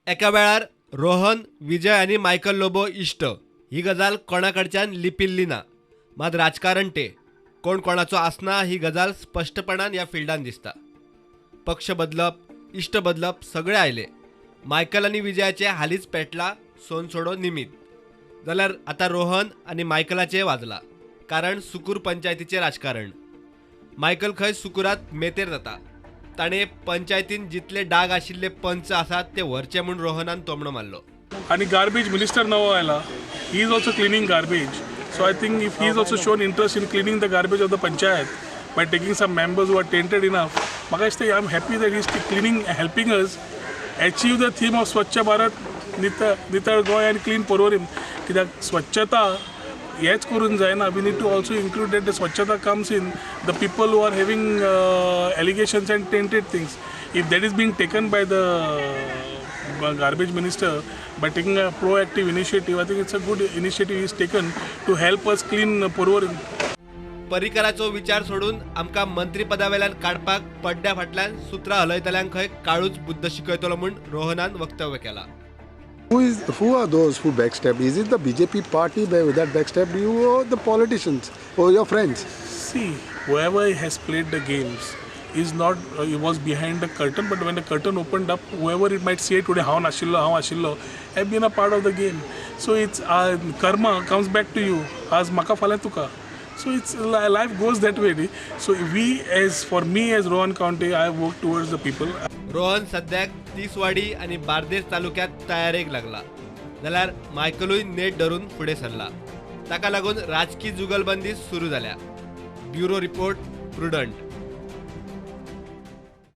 एका वेळार रोहन, विजय आनी मायकल लोबो इश्ट ही गजाल कोणा कडच्यान लिपिल्ली ना. मात राजकारण ते कोण कोणाचो आसना ही गजाल स्पश्टपणान ह्या फिल्डान दिसता. पक्ष बदलप, इश्ट बदलप सगळे आयले. मायकल आनी विजयाचे हालींच पेटला सोनसोडो निमीत, जाल्यार आतां रोहन आनी मायकलाचे वाजला, कारण सुकूर पंचायतीचें राजकारण. मायकल खंय सुकुरात मेतेर जाता. ताणें पंचायतीन जितले डाग आशिल्ले पंच आसात ते व्हरचे म्हूण रोहनान तोमणो मारलो. आनी गार्बेज मिनिस्टर नवो आयला, he is also cleaning garbage. So I think if he is also shown interest in cleaning the garbage of the panchayat by taking some members who are tainted enough, म्हाका दिसता I am happy that is cleaning, helping us achieve the theme of Swachh Bharat, नितळ गोंय आनी clean Porvorim. कित्याक स्वच्छता हेच करून जायना, we need to also include that the स्वच्छता comes in the people who are having allegations and tainted things. If that is being taken by the garbage minister by taking a proactive initiative, I think it's a good initiative is taken to help us clean Porvorim. परिकराचो विचार सोडून आमकां मंत्रीपदावेल्यान काडपाक पड्ड्या फाटल्यान सुत्रां हलयतल्यांक खंय काळूच बुद्द शिकयतलो म्हूण रोहनान वक्तव्य केलां. Who are those who backstabbed? Is it the BJP party that backstabbed you, or the politicians or your friends? See, whoever has played the games is not it was behind the curtain, but when the curtain opened up, whoever it might say today, हांव नाशिल्लो, हांव आशिल्लो, have been a part of the game. So it's karma comes back to you. आज म्हाका, फाल्यां तुका. So it's life goes that way, न्ही. So we, as for me as Rohan Khaunte, I work towards the people. Rohan सद्याक तिसवाडी आनी बार्देस तालुक्यात तयारेक लागला, जाल्यार मायकलूय नेट धरून फुडें सरला. ताका लागून राजकी जुगलबंदी सुरू जाल्या. Bureau report, Prudent.